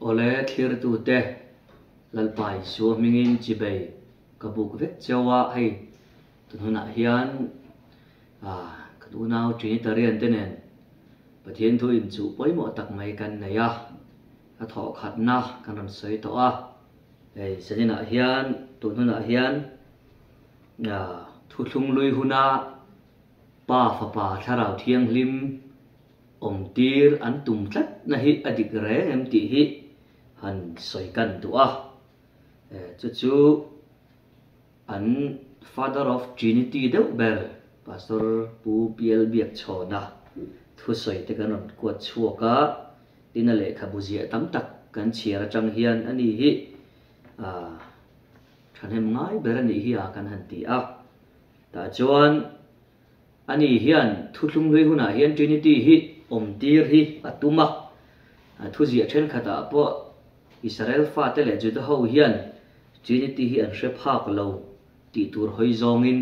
Awle thlirtute Lalpa Isua hmingin chibei ka buk vek cheu a, hei tun hunah hian kan unau Trinitarian te nen Pathian thu inchuh pawimawh tak mai kan nei a, a thawhkhatna kan rawn sawi tawh a, hei zaninah hian tun hunah hian thuthlung lui huna Pa Fapa Thlarau Thianghlim awmtir an tum tlat na hi a dik reng em tih hi han sawi kan duh a. Chu chu an Father of Trinity deuh ber Pastor Pu Pial Biakchhawna thusawi te kan rawn kuat chhuak a, tin a lehkhabu ziah tam tak kan chhiar atang hian a ni hi thahnem ngai ber a nih hi a kan han ti a. Tah chuan Ani hian thuthlung hlui hunah hian Trinity hi awmtir hi a tum a, thuziah thenkhatah pawh Israel fate leh Juda ho hian Trinity hi an hre phak lo tih tur hawi zawngin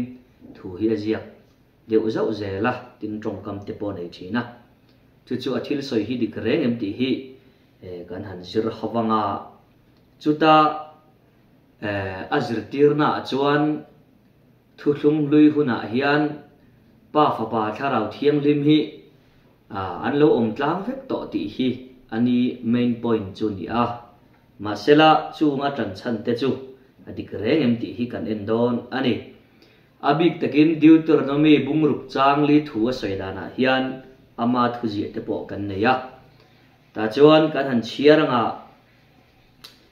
thu hi a ziak deuh zauh zel a, tin tawngkam te pawh a nei thin a. Chu chu a thil sawi hi dik reng em tih hi kan han zir ho vang a, chuta a zirtirnaah chuan Thuthlung hlui hunah hian Pa Fapa Thlarau Thianghlim hi an lo awm tlang vek tawh tih hi a ni main point chu ni a. Mahsela chunga tan chhan te chu a dik reng em tih hi kan en dawn a ni. A bik takin Deuteronomy bungruk chang li thu a sawi danah hian ama thuziah te pawh kan nei a. Tah chuan kan han chhiar anga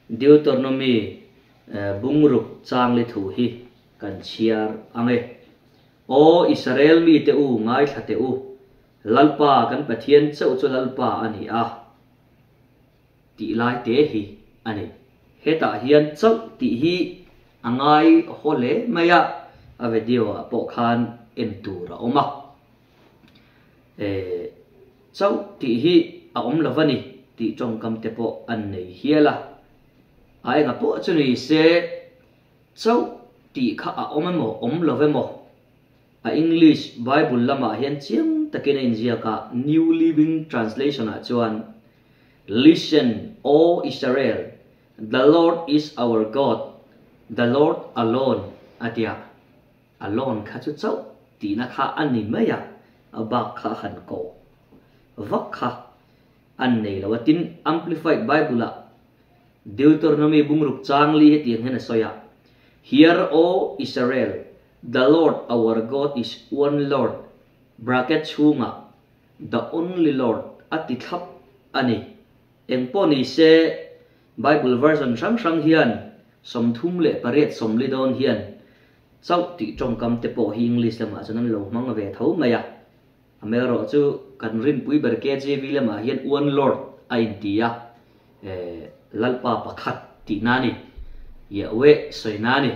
Deuteronomy bungruk chang li thu hi kan chhiar ang e. Aw Israel mite u, ngaithla teh u, Lalpa kan Pathian chauh chu Lalpa a ni a, tih lai te hi a ni. Hetah hian chauh tih hi a ngai haw hle mai a, a video ah pawh khan en tur a awm a. E, chauh tih hi a awm lo va ni tih tawngkam te pawh an nei hial a. A enga pawh chu ni se, Chauh tih kha a awm emaw awm lo emaw? A English Bible lamah hian chiang takin a inziak a, New Living Translation ah chuan, Listen, O Israel, the Lord is our God, the Lord alone a ti a. Alone kha chu chauh tihna kha a ni mai a, a bak kha a han koh vak kha an nei lo a. Tin, Amplified Bible ah Deuteronomy bungruk chang li hetiang hian a sawi a, Hear, O Israel, the Lord our God is one Lord, bracket chhungah, the only Lord a ti thlap a ni. Engpawh ni se, Bible version hrang hrang hian 38 40 dawn hian chauh tih tawngkam te pawh hi English lamah chuan an lo hmang ve tho mai a. Amaherawh chu kan rinpui ber KJV lamah hian One Lord a inti a, Lalpa pakhat tihna a ni. Yahweh sawina a ni.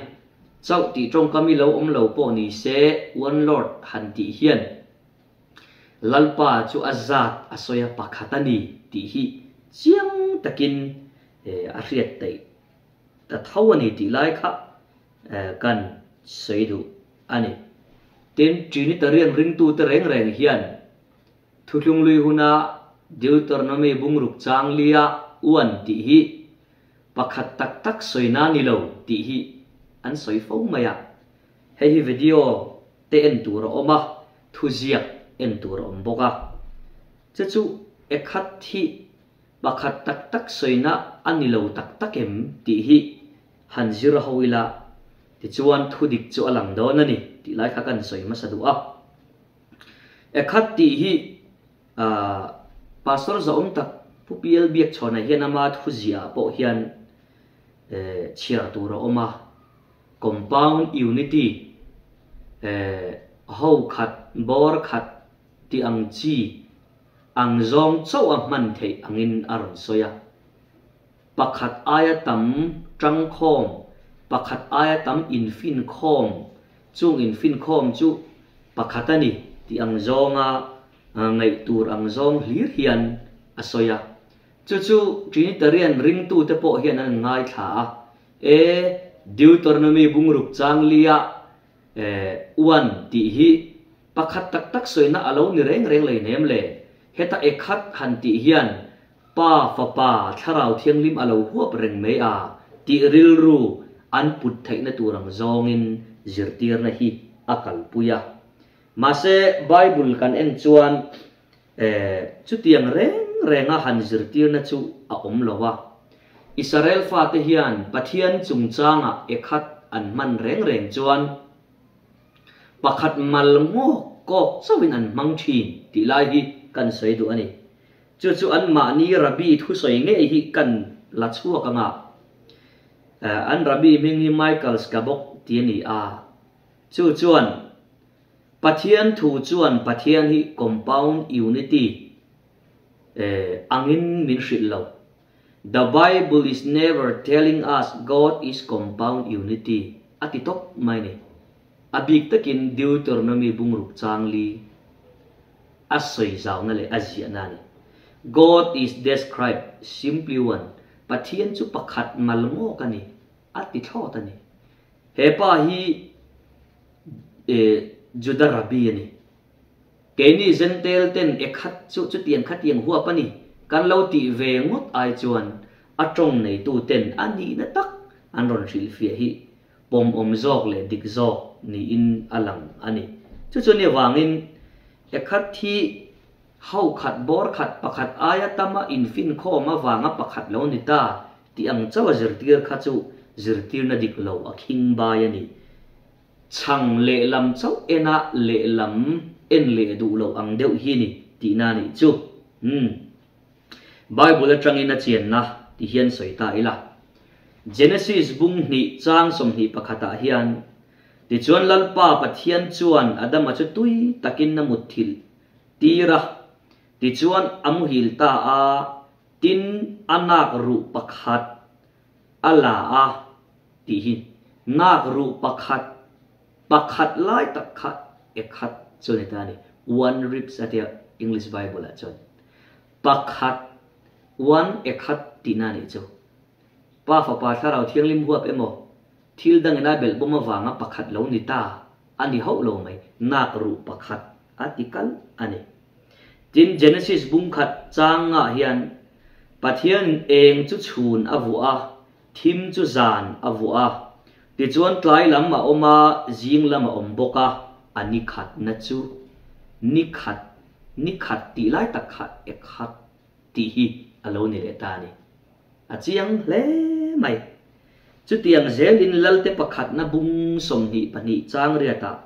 Chauh tih tawngkam i lo awm lo pawh ni se One Lord han tih hian Lalpa chu a zat a sawi a pakhat a ni tih hi chiang takin a hriat theih ta tho a ni tih lai kha kan sawi duh a ni. Tin, Trinitarian ringtute reng reng hian Thuthlung lui huna Deuteronomy bungruk chang lia uan tih hi pakhat tak tak sawina ni lo tih hi an sawi fo mai a. Hei hi video te en tur a awm a, thuziak en tur a awm bawk a. Che chu ekhat hi pakhat tak tak sawina a ni lo tak tak em tih hi han zir ho ila tichuan thu dik chu a lang dawn a ni tih lai kha kan sawi hmasa duh a. Ekhat tih hi Pastor Zaawm tak Pu PL Biakchhawna hian ama thu ziah ah pawh hian chhiar tur a awm a, Compound Unity ho khat bawr khat tih ang chi ang zawng chauh a hman theih angin a rawn sawi a. Pakhat aia tam tangkhawm, pakhat aia tam infinkhawm, chung infinkhawm chu pakhat a ni tih ang zawnga ngaih tur ang zawng hlir hian a sawi a. Chu chu Trinitarian ringtute pawh hian an ngaithla a, E, Deuteronomy bungruk chang lia uan tih hi pakhat tak tak sawina a lo ni reng reng lei nem le, heta e khat han tih hian. Pa, Fapa, Thlarau Thianghlim a lo huap reng mai a tih rilru an put theihna tur ang zawngin zirtirna hi a kalpui a. Mahse, Bible kan en chuan chutiang reng renga han zirtirna chu a awm lo a. Israel fate hian Pathian chungchangah ekhat an hman reng reng chuan pakhat mal ngawk kawk chauhin an hmang thin tih lai hi kan sawi duh a ni. Chu chu anmahni Rabbi thusawi ngei hi kan la chhuak ang a. An Rabbi hming hi Michael Skabok ti a ni a. Chu chuan Pathian thu chuan Pathian hi compound unity angin min hrilh lo. The Bible is never telling us God is compound unity a ti tawp mai ni. A bik takin Deuteronomy bungruk changli a sawi zauna leh a ziahna a ni. God is described simply one, Pathian chu pakhat mal ngawk a ni, a ti thlawt a ni. He pa hi Juda Rabbi a ni. Keini Jentail ten e khat chu chutiang khatiang huap a ni kan lo tih ve ngawt ai chuan a tawng neitu ten a nihna tak an rawn hrilhfiah hi pawmawm zawk leh dik zawk niin a lang a ni. Chu chu ni avangin e khat hi ho khat bawr khat pakhat aia tama infinkhawm avanga pakhat lo ni ta tih ang chauha zirtir kha chu zirtirna dik lo a khing bai a ni. Chhang lehlam chauh ena lehlam en leh duh loh ang deuh hi ni tihna nih chu. Umm. Bible atangin a chianna ti hian sawi ta ila. Genesis bung hnih chang 21 ah hian, Tichuan Lalpa Pathian chuan Adama chu tui takin a mutthilh tir a, tichuan a muhil ta a, tin a nak ruh pakhat a la a tih hi nak ruh pakhat, pakhat lai tak kha ekhat chu a ni ta a ni, one ribs a tia English Bible ah chuan. Pakhat, one ekhat tihna a nih chu. Pa Fapa Thlarau Thianghlim huap emaw, thil dangin a belh bawm avanga pakhat lo ni ta a ni hauh lo mai, nak ruh pakhat a ti kal a ni. Tin, Genesis bung khat chang ngah hian Pathianin eng chu chhun a vuah a, thim chu zan a vuah a, tichuan tlai lam a awm a, zing lam a awm bawk a, a ni khatna chu ni khat Ni khat tih lai tak kha e khat tih hi a lo ni leh ta a ni. A chiang hle mai. Chutiang zelin Lalte pakhatna bung 22 chang riatah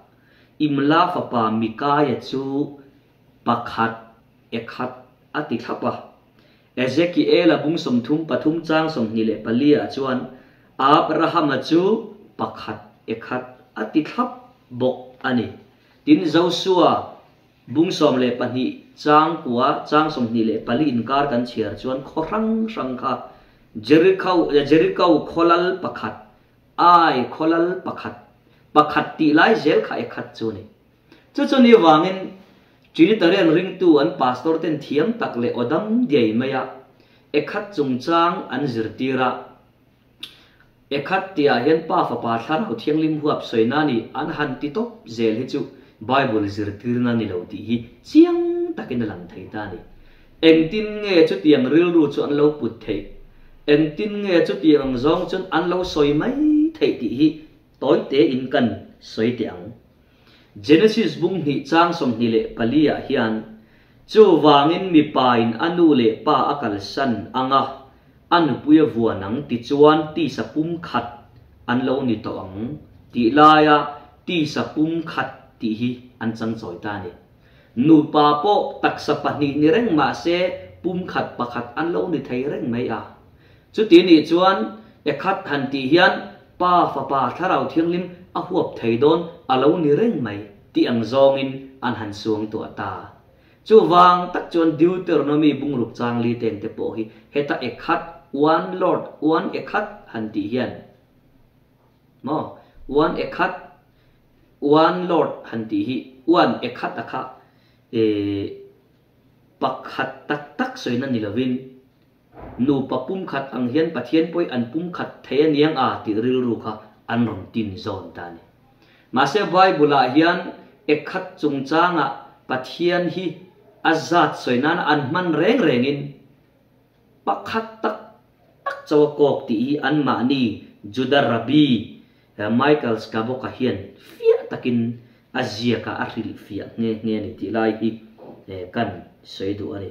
Imla fapa Mikaia chu pakhat e khat a ti thlap a. Ezekiela bung 33 chang 24 ah chuan Abrahama chu pakhat e khat a ti thlap bawk a ni. Tin Joshua Bung 12 chang kua chang 24 inkar kan chhiar chuan khaw hrang hrang kha Jericho Jericho khawlal pakhat Ai khawlal pakhat pakhat tih lai zel kha e khat chu a ni. Chu chu ni vangin Trinitarian ringtu an pastor ten thiam tak leh aw dam diai maia e khat chungchang an zirtir a. Ekhat tihah hian Pa Fapa Thlarau Thianghlim huap sawina ni an han ti tawp zel hi chu Bible zirtirna ni lo tih hi chiang takin a lang thei ta a ni. Engtin nge chutiang rilru chu an lo put theih? Engtin nge chutiang ang zawng chuan an lo sawi mai theih tih hi tawi tein kan sawi teh ang. Genesis bung hnih chang 24 ah hian, Chuvangin mipain a nu leh pa a kalsan ang a, a nupui a vuan ang tichuan tisa pum khat an lo ni tawh ang tih laia tisa pum khat tih hi an changchawi ta a ni. Nupa pawh taksa pahnih ni reng mah se pum khat pakhat an lo ni thei reng mai a. Chuti nih chuan e khat han tih hian Pa Fapa Thlarau Thianghlim a huap thei dawn a lo ni reng mai tih ang zawngin an han suang tuah ta. Chuvang tak chuan Deuteronomy bungruk chang li teng te pawh hi heta e khat, one Lord, one e khat han tih hian maw one e khat, one Lord han tih hi one e khat a kha e pakhat tak tak sawina ni lovin nupa pumkhat ang hian Pathian pawih an pumkhat thei aniang a tih rilru kha an rawn tin zawn ta a ni. Mahse Bible ah hian ekhat chungchangah Pathian hi a zat sawi nana an hman reng rengin Pakhat tak tak chauh a kawk tih hi anmahni Juda Rabbi Michael Skaboka hian fiah takin a ziak a, a hrilhfiah nghe nghe a ni tih lai hi kan sawi duh a ni.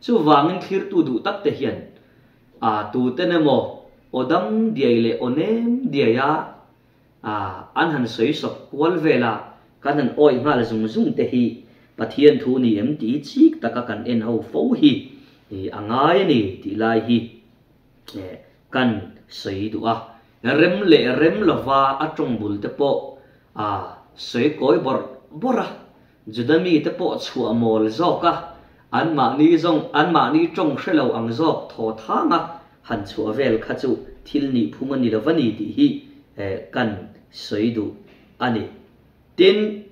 Chuvangin thlirtu duh tak te hian a tuten emaw aw dam diai leh aw nem diai a an han sawi sawp kual vel a, kan han awih nghal zung zung te hi Pathian thu ni em tih chik taka kan en ho fo hi a ngai a ni tih lai hi kan sawi duh a. Rem leh rem lova a tawng bul te pawh a sawi kawi bawrh bawrh a, Juda mite pawh chhuah mawl zawk a, anmahni zawng anmahni tawng hre lo ang zawk thaw thang a han chhuah vel kha chu thil nih phung a ni lo va ni tih hi kan sawi duh a ni. Tin,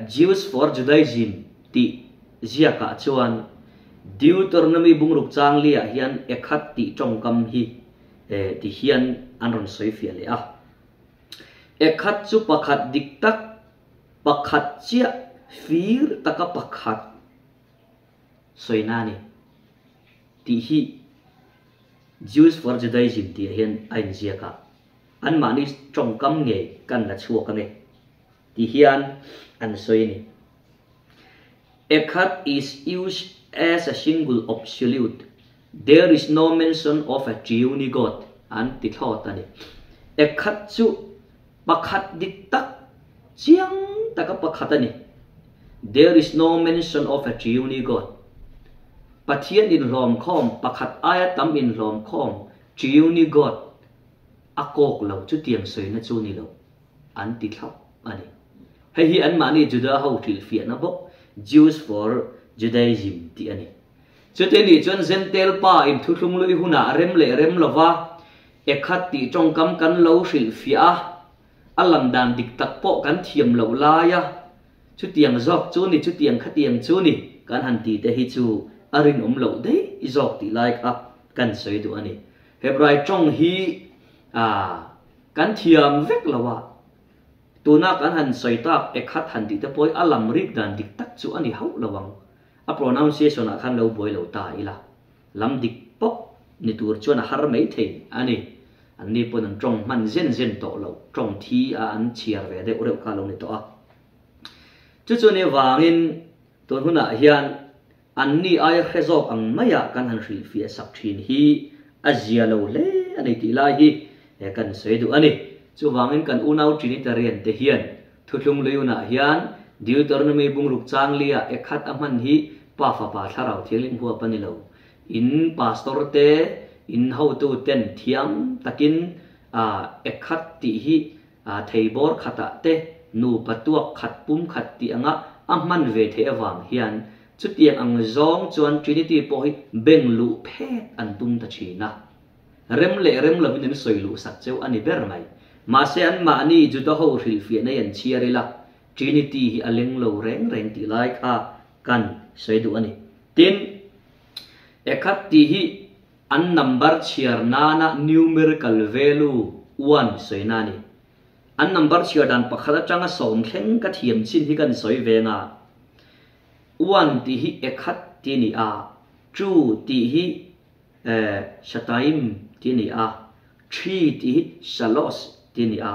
Jews for Judaism tih ziakah chuan Deuteronomy bungruk changli-ah hian Ekhat tih tawngkam hi ti hian an rawn sawi fiah leh a. Ekhat chu pakhat dik tak Pakhat chiah fir taka pakhat sawina a ni tih hi Jews for Judaism tih ah hian a inziak a, anmahni tawngkam ngei kan la chhuak ange tih hian an sawi a ni. Echad is used as a single absolute, there is no mention of a triune God an ti thlawt a ni. Echad chu Pakhat dik tak, chiang taka pakhat a ni. There is no mention of a triune God. Pathian inhlawmkhawm pakhat aia tam inhlawmkhawm triune God a kawk lo chutiang sawina chu ni lo an ti thlap a ni. Hei hi anmahni Juda ho hrilhfiahna bawk Jews for Judaism tih a ni. Chute nih chuan Zentail pa inthutlung lui hunah rem leh rem lova Ekhat tih tawngkam kan lo hrilhfiah a, a lam dan dik tak pawh kan thiam loh lai a, chutiang zawk chu ni, chutiang khatiang chu ni kan han ti te hi chu a rinawm loh daih zawk tih lai kha kan sawi duh a ni. Hebrai tawng hi kan thiam vek lo a, tuna kan han sawi tak ekhat han tih te pawh hi a lam rik dan dik tak chu a ni hauh lo ang. A pronunciation ah khan lo buai lo ta ila. Lam dik pawp ni tur chuan a har mai thei a ni. Anni pawn an tawng hman zen zen tawh lo, tawng thi a an chhiar ve deuh reuh kha a lo ni tawh a. Chu chu ni vangin tun hunah hian anni aia hre zawk ang maia kan han hrilhfiah sak thin hi a zia lo hle a ni tih lai hi kan sawi duh a ni. Chuvangin kan unau Trinitarian te hian Thuthlung Luyunah hian Deuteronomy bungruk changlia ekhat a hman hi Pa Fapa Thlarau Thianghlim huap a ni lo. In pastor te, in hotu ten thiam takin a ekhat tih hi theibawr khatah te nupa tuak khat pum khat tih anga a hman ve theih avang hian chutiang ang zawng chuan Trinity pawh hi beng luh phet an tum ta thin a. Rem leh rem lovin an sawi luh sak cheu a ni ber mai. Mahse anmahni Juda ho hrilhfiahna hi an chhiar ila, Trinity hi a leng lo reng reng tih lai kha kan sawi duh a ni. Tin, Ekhat tih hi an number chhiar nana numerical value one sawina a ni. An number chhiar dan pakhat atanga sawm thleng ka thiam chin hi kan sawi ve nga. One tih hi ekhat tih a ni a, two tih hi Shataim tih a ni a, Thi tih hi Shalos tih a ni a,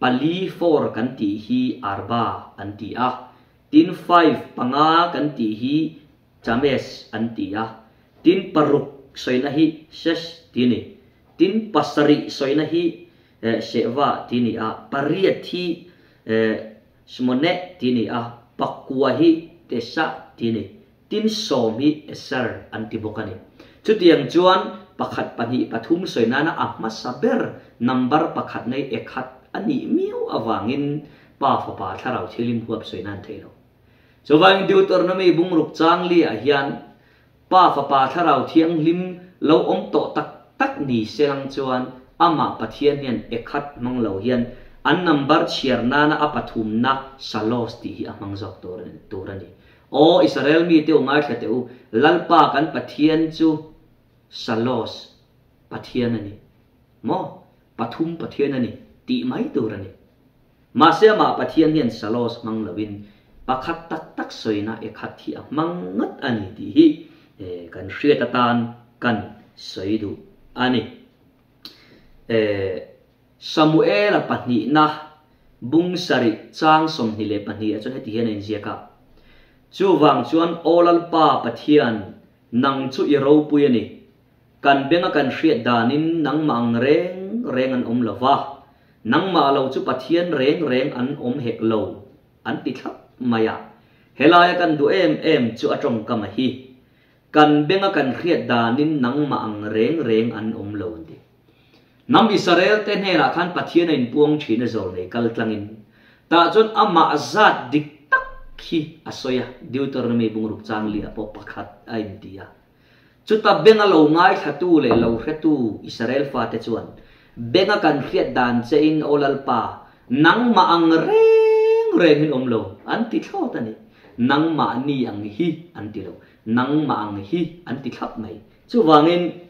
pali, four, kan tih hi Arba an ti a, tin five, panga, kan tih hi Chames an ti a, tin paruk sawina hi Shesh tih a ni, tin pasarih sawina hi Sheva tih a ni a, pariat hi Shmoneh tih a ni a, pakua hi Tesha tih a ni. Tin sawm hi Eser an ti bawk a ni. Chutiang chuan pakhat pahnih pathum sawi nana a hmasa ber number pakhat nei ekhat a nih miau avangin Pa Fapa Thlarau Thilim huap sawi nan thei lo. Chuvangin Deuteronomy bungruk changli ah hian Pa Fapa Thlarau Thianghlim lo awm tawh tak tak ni selang chuan amah Pathian hian ekhat hmang lo hian an number chhiar nana a pathumna Shalos tih hi a hmang zawk tur a ni. Aw Israel mite u ngaithla teh u, Lalpa kan Pathian chu Shalos Pathian a ni maw? Pathum Pathian a ni tih mai tur a ni. Mahse amah Pathian hian Shalos hmang loin pakhat tak tak sawina ekhat hi a hmang ngat a ni tih hi kan hriat atan. kan sawi duh a ni. Samuela pahnihna bung sarih chang 22 ah chuan heti hian a inziak a, Chuvang chuan Aw Lalpa Pathian, nang chu i ropui a ni. Kan benga kan hriat danin nangmah ang reng reng an awm lo va, nangmah lo chu Pathian reng reng an awm hek lo, an ti thlap mai a. Helaia kan duh em em chu a tawngkam a hi. Kan benga kan hriat danin nangmah ang reng reng an awm lo an ti. Hnam Israel te hnenah khan Pathian a inpuang thin a zawlnei kal tlangin. Tah chuan amah zat dik tak hi a sawi a, Deuteronomy bungruk chang liah pawh pakhat a inti a. Chuta benga lo ngaithlatu leh lo hretu Israel fate chuan, Benga kan hriat dan chein Aw Lalpa, nangmah ang reng rengin awm lo, an ti thlawt a ni. Nangmahni ang hi an ti lo, nangmah ang hi an ti thlap mai. Chuvangin,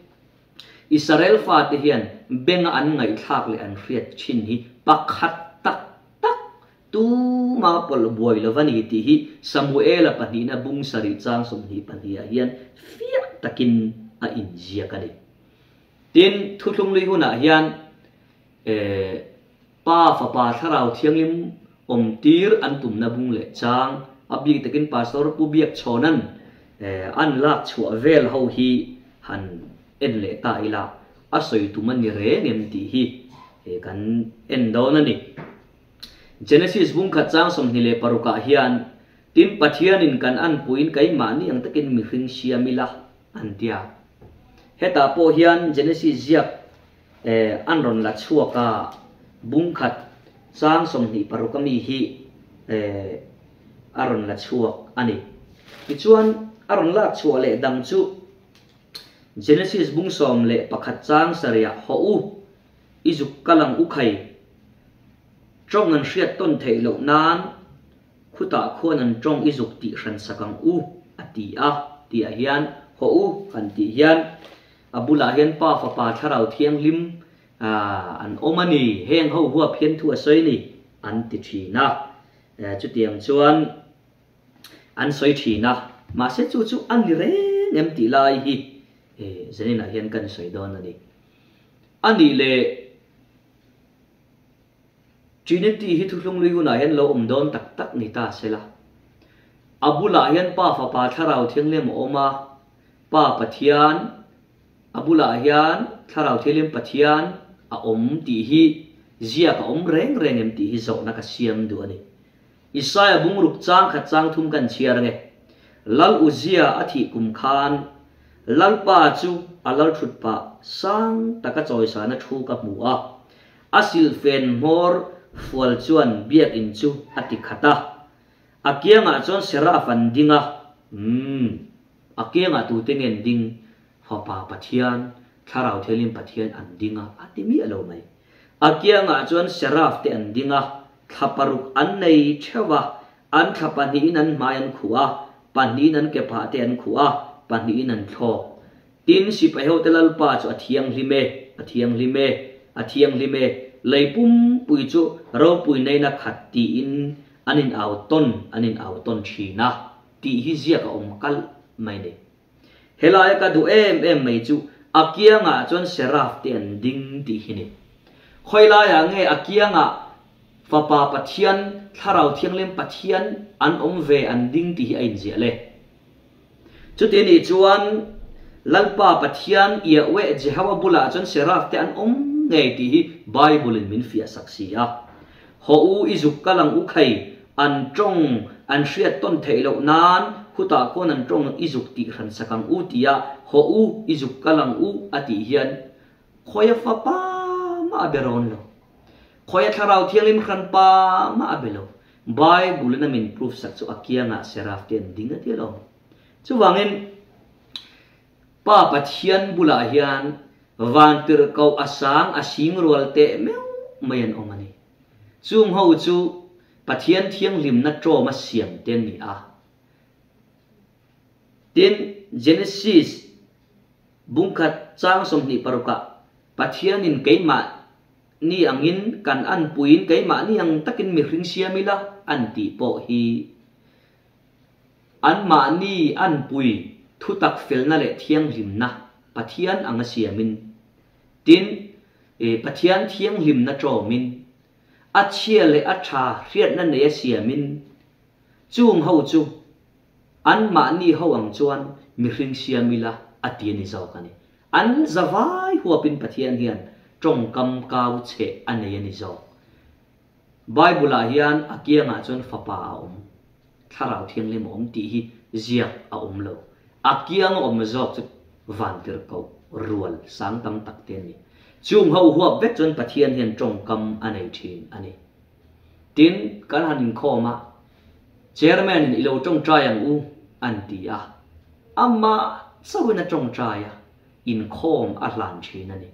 Israel fate hian benga an ngaihthlak leh an hriat thin hi pakhat tak tak tuma pawlh buai lo va ni tih hi Samuela pahnihna bung sarih chang 22 ah hian fiah takin a inziak a ni. Tin, Thuthlunglui hunah hian Pa, Fapa, Thlarau Thianghlim awmtir an tumna bung leh chang, a bik takin Pastor Pu Biakchhawna'n an lak chhuah vel ho hi han en leh ta ila, a sawi tum a ni reng em tih hi kan en dawn a ni. Genesis bung khat chang 26 ah hian, Tin, Pathianin kan anpuiin keimahni ang takin mihring siam ila, an ti a. Hetah pawh hian Genesis ziak an rawn la chhuak a, bung khat chang 26 ami hi a rawn la chhuak a ni. Tichuan, a rawn lak chhuah leh dang chu Genesis bung 11 chang sarihah hawh u, i zuk kal ang u khai, tawng an hriat tawn theih loh nan khutah khuan an tawng i zuk tih hran sak ang u, a ti a, tihah hian hawh u han tih hian A bulah hian Pa, Fapa, Thlarau Thianghlim an awm a ni, heng ho huap hian thu a sawi ni, an ti thin a. Chutiang chuan an sawi thin a, mahse chu chu a ni reng em tih lai hi zaninah hian kan sawi dawn a ni. A nih leh Trinity hi Thuthlunglui hunah hian lo awm dawn tak tak ni ta sela. A bulah hian Pa, Fapa, Thlarau Thianghlim a awm a, Pa Pathian, a bulah hian Thlarau Thianghlim Pathian a awm tih hi ziak a awm reng reng em tih hi zawhna ka siam duh a ni. Isaia bungruk chang khat chang thum kan chhiar ange. Lal Uzia a thih kum khan Lalpa chu a lal thut pah sang taka chawisana thu ka hmu a. A silhfen hmawr fual chuan biakinn chu a ti khat a. A kiangah chuan Seraph an ding a. Umm. A kiangah tute nge an ding? Fapa Pathian, Thlarau Thianghlim Pathian an ding a, a ti miah lo mai. A kiangah chuan Seraph te an ding a, thla paruk an nei theuh a, an thla pahnihin an hmai an khuh a, pahnihin an ke phah te an khuh a, pahnihin an thlawk. Tin, sipai hote Lalpa chu a thianghlim e, a thianghlim e, a thianghlim e, lei pumpui chu ropui neina khat tiin an in au tawn, an in au tawn thin a, tih hi ziak a awm kalh mai ni. Helaia ka duh em em mai chu a kiangah chuan Seraph te an ding tih hi ni. Khawilaiah nge a kiangah Fapa Pathian, Thlarau Thianghlim Pathian an awm ve an ding tih hi a inziah le. Chuti nih chuan Lalpa Pathian Yahweh Jehovah bulah chuan Seraph te an awm ngei tih hi Bible in min fiah sak si a. Haw u i zuk kal ang u khai, an tawng an hriat tawn theih loh nan hutah khawn an tawng i zuk tih hran sak ang u tia haw u i zuk kal ang u a tih hian khawia fapa mah a be rawn lo. Khawia Thlarau Thianghlim hranpa mah a be lo. Bible in a min proof sak chu a kiangah Seraph te an ding a ti alawm. Chuvangin Pa Pathian bulah hian vantirhkoh a sang a sing rual teh meuh mai an awm a ni. Chung ho chu Pathian thianghlimna tawm a siam te an ni a. Tin, Genesis bungkhat chang 26 ah Pathianin keimah Ni angin kan anpuiin keimahni ang takin mihring siam ila an tih pawh hi anmahni anpui thutak felna leh thianghlimna Pathian anga siamin, tin, Pathian thianghlimna ṭawmin, a chhia leh a ṭha hriatna neia siamin, chung ho chu anmahni ho ang chuan mihring siam ila a ti a ni zawk a ni. An zavai huapin Pathian hian ṭawngkam kau cheh a nei a ni zawk. Bible-ah hian a kiangah chuan Fapa a awm, Thlarau Thianghlim a awm tih hi ziak a awm lo. A kiang a awm zawk chu vantirhkoh rual sang tam tak te an ni. Chung ho huap vek chuan Pathian hian tawngkam a nei thin a ni. Tin, kan han inkhawm a, Chairman-in i lo tawngtai ang u an ti a, amah chauhin a tawngtai a, inkhawm a hlan thin a ni.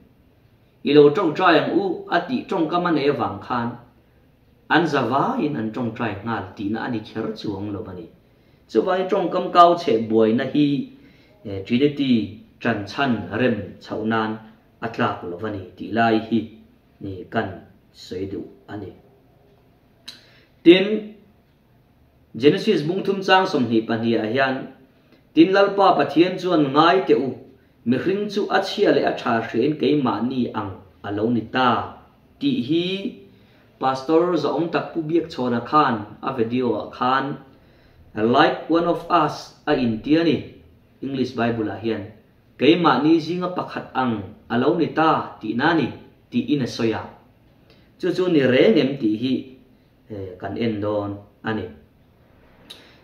I lo tawngtai ang u a tih tawngkam a nei avang khan an zavaiin an tawngtai nghal tihna a ni kher chuang lo a ni. Chuvangin tawngkam kau chheh buaina hi Trinity tanchhan rem chhoh nan a tlak lo a ni tih lai hi kan sawi duh a ni. Tin, Genesis bungthum chang 22 ah hian, Tin Lalpa Pathian chuan ngai teh u, mihring chu a chhia leh a tha hriain keimahni ang a lo ni ta tih hi Pastor Zaawm tak Pu Biakchhawna khan a video ah khan Like one of us a inti a ni, English Bible ah hian keimahni zinga pakhat ang a lo ni ta tihna a ni tiin a sawi a. Chu chu ni reng em tih hi kan en dawn a ni.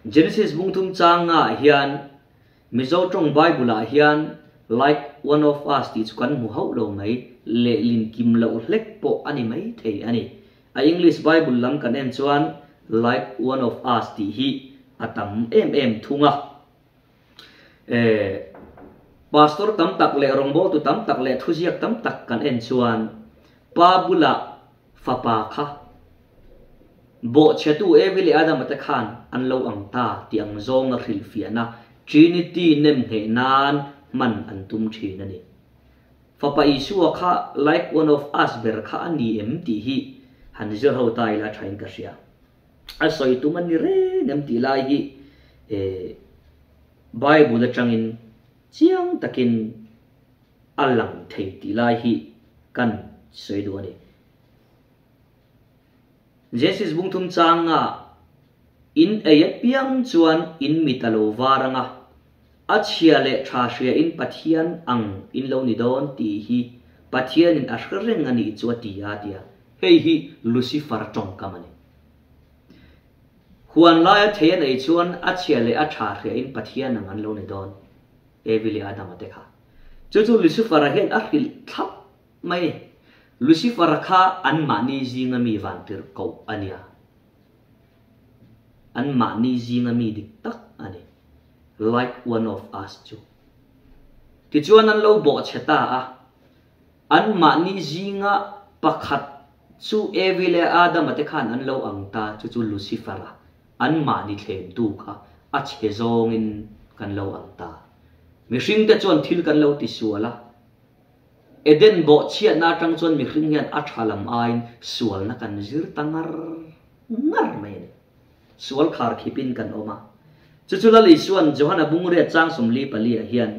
Genesis bungthum changa hian Mizo tawng Bible ah hian like one of us tih chu kan hmu hauh lo mai, lehlin kim loh hlek pawh a ni mai thei a ni. A English Bible lam kan en chuan like one of us tih hi a tam em em thung a. Pastor tam tak leh rawngbawltu tam tak leh thuziak tam tak kan en chuan Pa bulah Fapa kha bawhchhetu Evi leh Adama te khan an lo ang ta tih ang zawnga hrilhfiahna Trinity nem ngheh nan hman an tum thin a ni. Fapa Isua kha like one of us ber kha a ni em tih hi han zir ho ta ila thain ka hria. A sawi tum a ni reng em tih lai hi Bible atangin chiang takin a lang thei tih lai hi kan sawi duh a ni. Genesis bungthum changa in ei apiang chuan in mit a lo var ang a, a chhia leh tha hria in Pathian ang in lo ni dawn tih hi Pathianin a hre reng a nih chu a ti a tia. Hei hi Lucifer tawngkam a ni. Huan laia thei an ei chuan a chhia leh a tha hria in Pathian ang an lo ni dawn. Evi leh Adama te kha. Chu chu Lucifer-a hian a hrilh thlap mai a ni. Lucifer-a kha anmahni zinga mi vantir koh a nia. Anmahni zinga mi dik tak a ni. Like one of us chu. Tichuan an lo bawhchhe ta a. Anmahni zinga pakhat chu Evi leh Adama te khan an lo ang ta, chu chu Lucifer-a. Anmahni thlemtu kha a chhe zawngin kan lo ang ta. Mihringte chuan thil kan lo tisual a. Eden bawhchhiatna atang chuan mihring hian a tha lam aiin sualna kan zir ta ngar ngar mai a ni. Sual khar khipin kan awm a. Chu chu Lal Isua'n Johana Bungriat chang 44 ah hian,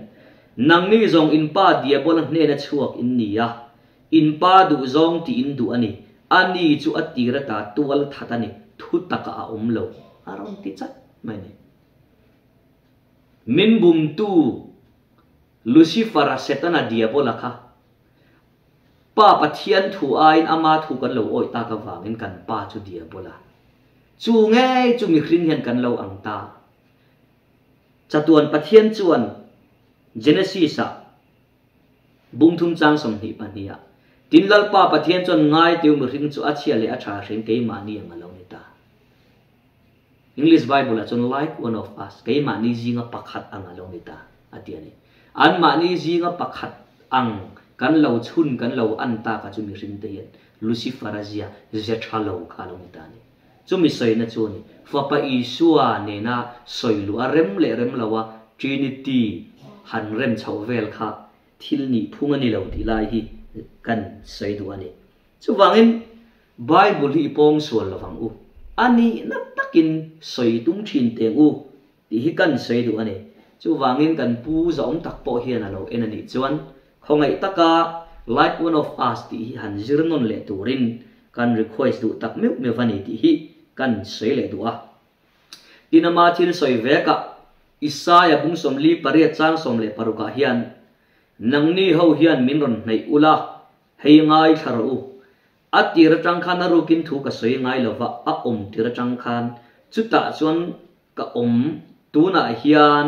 Nangni zawng in pa Diabola hnena chhuak in ni a, In pa duh zawng tih in duh a ni. A ni chu a tir ata tual that a ni, thu takah a awm lo, a rawn ti chat mai a ni. Min bumtu Lucifer-a Setana Diabola kha Pa Pathian thu aiin ama thu kan lo awih tak avangin kan pa chu Diabola. Chu ngei chu mihring hian kan lo ang ta. Chatuan Pathian chuan Genesis-ah Bungthum chang 22 ah, Tin Lalpa Pathian chuan ngai tiu mihring chu a chhia leh a tha hring keimahni ang a lo ni ta. English Bible ah chuan like one of us, keimahni zinga pakhat ang a lo ni ta a ti a ni. Anmahni zinga pakhat ang kan lo chhun kan lo an ta kha chu mihring te hian Lucifer a zia ze tha lo kha a lo ni ta a ni. Chumi sawina chu a ni. Fapa Isua nena sawi luh a rem leh rem lo a Trinity han rem chhoh vel kha thil nih phung a ni lo tih lai hi kan sawi duh a ni. Chuvangin Bible hi i pawng sual lo vang u. A nihna takin sawi tum thin teng u tih hi kan sawi duh a ni. Chuvangin kan pu zahawm tak pawh hian a lo en a nih chuan khawngaih taka Like One of Us tih hi han zir nawn leh turin kan request duh tak meuh meuh a ni tih hi kan sawi leh duh a. Tin ama thil sawi vekah Isaia bung 48 chang 16 ah hian Nangni ho hian min rawn hnaih ula, hei ngaithla rawh u. A tir atang khan a rukin thu ka sawi ngai lova, a awm tir atang khan chutah chuan Ka awm, tunah hian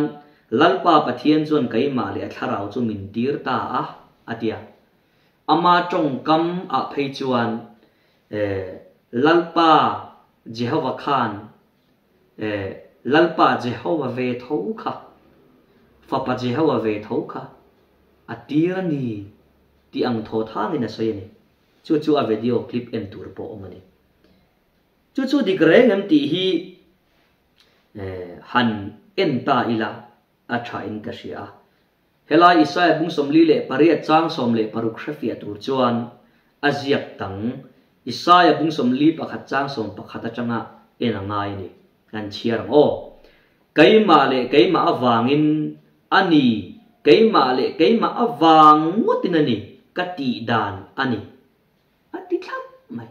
Lalpa Pathian chuan keimah leh a thlarau chu min tir ta a, a ti a. Ama tawngkam ah phei chuan, Eh, Lalpa Jehova khan, eh, Lalpa Jehova ve tho kha, Fapa Jehova ve tho kha a tir a ni tih ang thaw thangin a sawi a ni. Chu chu a video clip en tur pawh awm a ni. Chu chu dik reng em tih hi han en ta ila a tha in ka hria a. Helai Isaiah bung 48 chang 16 hrefiah tur chuan a ziak dang Isaiah bung 41 chang 11 atanga en a ngai a ni. Kan chhiar ang aw. Keimah leh keimah avangin a ni, keimah leh keimah avang ngawtin a ni, ka tih dan a ni. A ti thlap mai.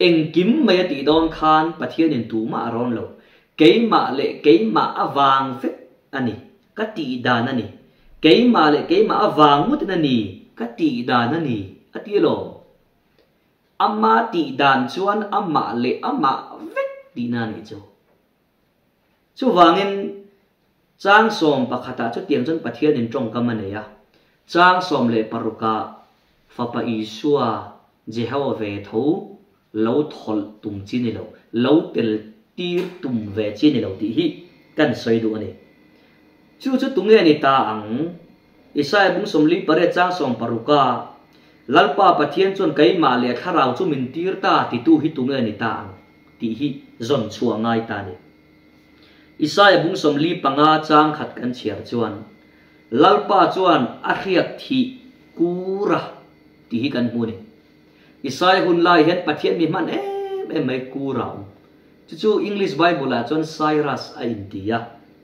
Engkim mai a tih dawn khan Pathianin tumah a rawn lo. Keimah leh keimah avang vek a ni, ka tih dan a ni. Keimah leh keimah avang ngawtin a ni, ka tih dan a ni, a ti alawm. Ama tih dan chuan amah leh amah vek tihna a nih chu. Chuvangin, chang 11ah chutiang chuan Pathianin tawngkam a nei a, chang 16ah Fapa Isua Jehova ve tho lo thawlh tum chi ni lo, lo tel tir tum ve chi ni lo tih hi kan sawi duh a ni. Chu chu tunge ni ta ang? Isaia bung 48 chang 16a Lalpa Pathian chuan keimah leh thlarau chu min tir ta titu hi tunge ni ta ang? Tih hi zawn chhuah ngai ta a ni. Isaia bung 45 chang khat kan chhiar chuan, Lalpa chuan a hriak thih kur a tih hi kan hmu a ni. Isaia hun lai hian Pathian mi hman em em mai kur a awm. Chu chu English Bible ah chuan Cyrus a inti a,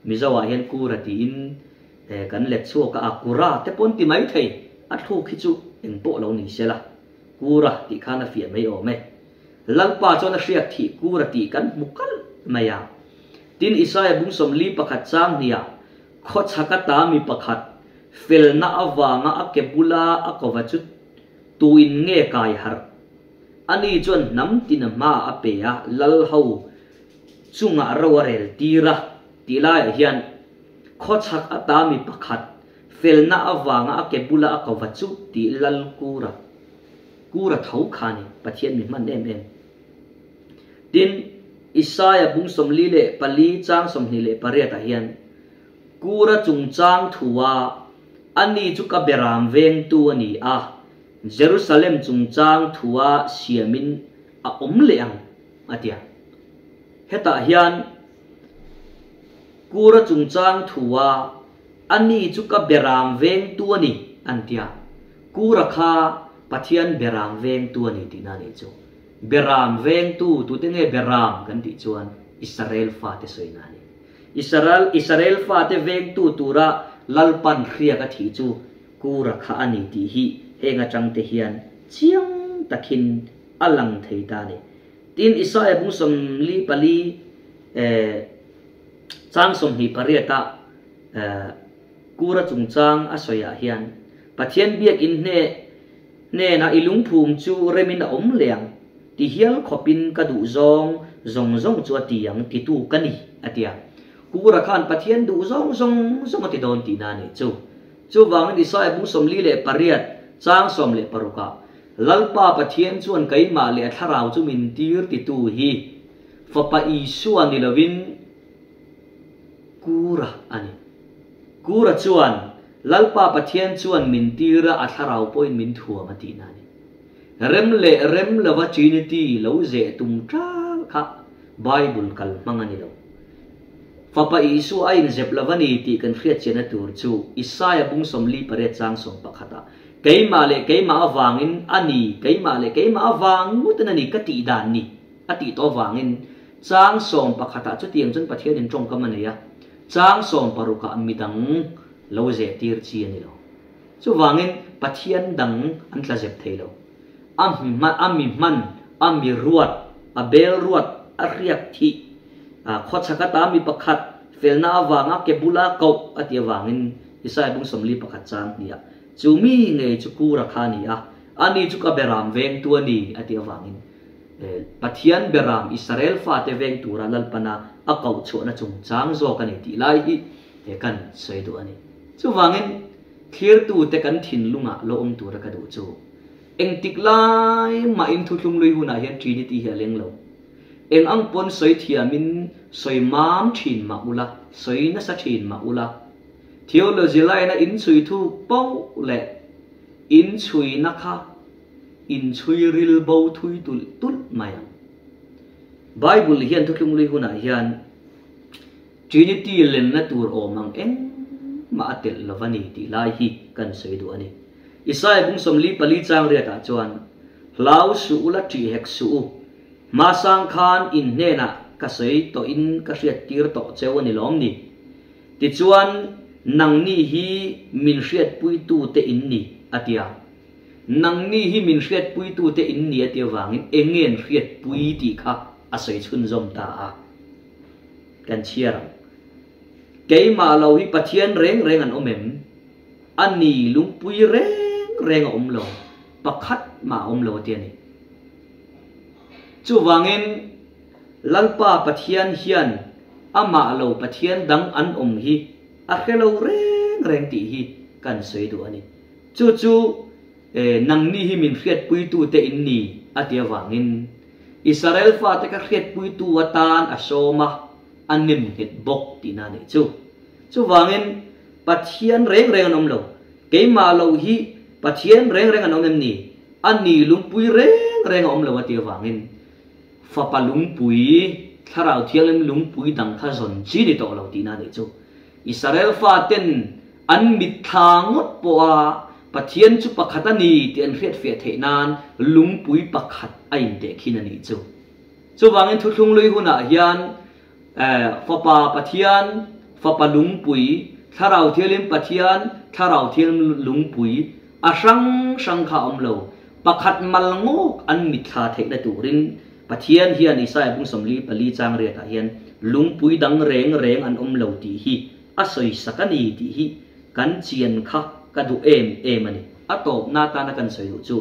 Mizo ah hian kur a tiin kan let chhuak a, a kura te pawh an ti mai thei, a thluk hi chu engpawh lo ni sela, kura tih khan a fiah mai awm e. Lalpa chuan a hriak thih kur a tih kan hmu kalh mai a. Tin, Isaia bung 41 chang hniah khawchhak ata mi pakhat felna avanga a ke bula a kova chu tuin nge kai harh? Ani chuan hnam tin a hmaah a pe a, lal ho chungah ro a rel tir a tih laiah hian khawchhak ata mi pakhat felna avanga a ke bula a kova chu tih lal kur a. Kur a tho kha ni, Pathian mi hman em em. Tin, Isaia bung 44 chang 28 ah hian, Kura chungchang thua ani chu ka beram vengtu a ni a, Jerusalem chungchang thua siamin a awm leh ang, a ti a. Hetah hian Kura chungchang thua ani chu ka beram vengtu a ni, an ti a. Kura kha Pathian beram vengtu a ni tihna a nih chu. Beram vengtu, tute nge beram kan tih chuan Israel fate sawina a ni. Israel Israel fate vengtu tura Lalpan hriak a thih chu Kura kha a ni tih hi heng atangte hian chiang takin a lang thei ta a ni. Tin, Isaia bung 44 eh chang 28 ah eh Kura chungchang a sawiah hian Pathian biakin hne hnenah i lungphum chu remin a awm leh ang ti hial khawpin ka duh zawng zawng zawng chu a ti ang titu ka ni, a ti a. Kura khan Pathian duh zawng zawng zawng a ti dawn tihna a nih chu. Chuvangin Isaia bung 48 chang 16 ah, Lalpa Pathian chuan keimah leh a thlarau chu min tir titu hi Fapa Isua ni lovin Kura a ni. Kura chuan, Lalpa Pathian chuan min tir a, a thlarau pawhin min thuam a tihna a ni. Rem leh rem lova Trinity lo zeh tum tal kha Bible kal hmang a ni lo. Fapa Isua a inzep lova ni tih kan hriatchianna tur chu Isaia bung 48 chang 11 ah, Keimah leh keimah avangin a ni, keimah leh keimah avang ngawtin a ni ka tih dan ni, a tih tawh avangin chang 11 ah chutiang chuan Pathianin tawngkam a nei a. Chang sawmparukah midang lo zehtir chi a ni lo. Chuvangin Pathian dang an tla zep thei lo. A a mi hman, a mi ruat, a bel ruat, a hriak thih, a khawchhak ata mi pakhat felna avanga ke bula koh a ti avangin Isaiah bung 41 chang hniah chu mi ngei chu Kura kha a ni a, ani chu ka beram vengtu a ni a ti avangin Pathian beram Israel fate veng tura Lalpana a koh chhuahna chungchang zawk a ni tih lai hi he kan sawi duh a ni. Chuvangin thlirtute kan thinlungah lo awm tura ka duh chu engtik lai mahin thuthlung lui hunah hian Trinity hi a leng lo. Eng ang pawn sawi thiamin sawi mam thin mah ula, sawi nasa thin mah ula, theology line a inchhui thuk poh leh inchhuina kha inchhui ril bo thui tulh tulh mai ang. Bible hian thuthlung lui hunah hian Trinity lenna tur awm ang engmah a telh lo a ni tih lai hi kan sawi duh a ni. Isaiah bung 44 chang riatah chuan, Hlau suh ula ṭih hek suh u, hmasang khan in hnenah ka sawi tawhin ka hriattir tawh cheu a ni lawm ni? Tichuan, nangni hi min hriatpuitute in ni, a ti a. Nangni hi min hriatpuitute in ni a ti avangin eng nge an hriatpui tih kha a sawi chhunzawm ta a. Kan chhiar ang. Keimah lo hi Pathian reng reng an awm em? A ni lungpui reng reng a awm lo, pakhat mah a awm lo a ti a ni. Chuvangin Lalpa Pathian hian amah lo Pathian dang an awm hi a hre lo reng reng tih hi kan sawi duh a ni. Chu chu nangni hi min hriatpuitute in ni a ti avangin Israel fate kha hriatpuitu atan a sawm a, a nem nghet bawk tihna a nih chu. Chuvangin Pathian reng reng an awm lo. Keimah lo hi Pathian reng reng an awm em ni? A ni lungpui reng reng a awm lo a ti avangin Fapa lungpui, Thlarau Thianghlim lungpui dang kha zawn chi ni tawh lo tihna a nih chu. Israel faten an mitthla ngawt pawha Pathian chu pakhat a ni tih an hriatfiah theih nan lungpui pakhat a intehkhin a nih chu. Chuvangin thuthlung lui hunah hian Fapa Pathian, Fapa lungpui, Thlarau Thianghlim Pathian, Thlarau Thianghlim lungpui a hrang hrang kha a awm lo. Pakhat mal ngawk an mitthla theihna turin Pathian hian Isaiah bung 44 chang riatah hian lungpui dang reng reng an awm lo tih hi a sawi sak a ni tih hi kan chian kha ka duh em em a ni. A tawpna atana kan sawi duh chu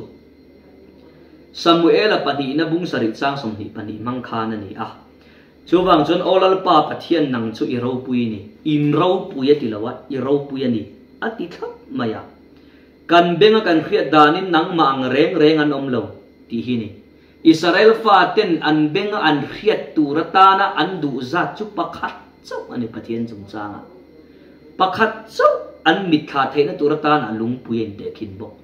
Samuela pahnihna bung sarih chang 22 hmang khan a ni a. Chuvang chuan Aw Lalpa Pathian nang chu i ropui ni, in ropui a ti lo a, i ropui a ni a ti thlap mai a. Kan benga kan hriat danin nangmah ang reng reng an awm lo tih hi ni. Israel faten an benga an hriat tur atana an duh zat chu pakhat chauh a ni Pathian chungchangah. Pakhat chauh an mitthla theihna tur atana lungpui a intehkhin bawk.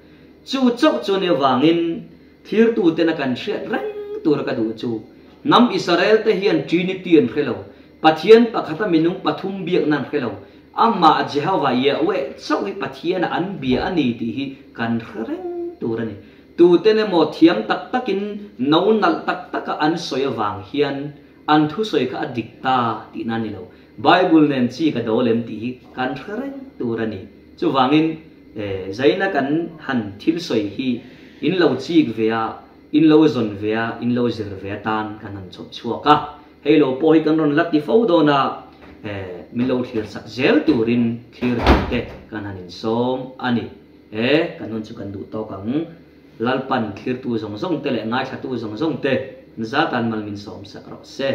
Chu chauh chu ni avangin thlirtuten a kan hriat reng tura ka duh chu hnam Israel te hian Trinity an hre lo, Pathian pakhata minung pathum biakna an hre lo, amah Jehovah Yahweh chauh hi Pathiana an bia a ni tih hi kan hre reng tur a ni. Tuten emaw thiam tak takin no nalh tak taka an sawi avang hian an thusawi kha a dik ta tihna a ni lo. Bible nen chi ka dawl em tih hi kan hre reng tur a ni. Chuvangin zaina kan han thil sawi hi in lo chik ve a, in lo zawn ve a, in lo zir ve atan kan han chhawp chhuak a. Hei lo pawh hi kan rawn la ti fo dawn a, min lo thlir sak zel turin thlir turte kan han insawm a ni. E, kan hun chu kan duh tawk ang. Lalpan thlirtu zawng zawng te leh ngaithlatu zawng zawng te zatan mal min sawm sak rawh se.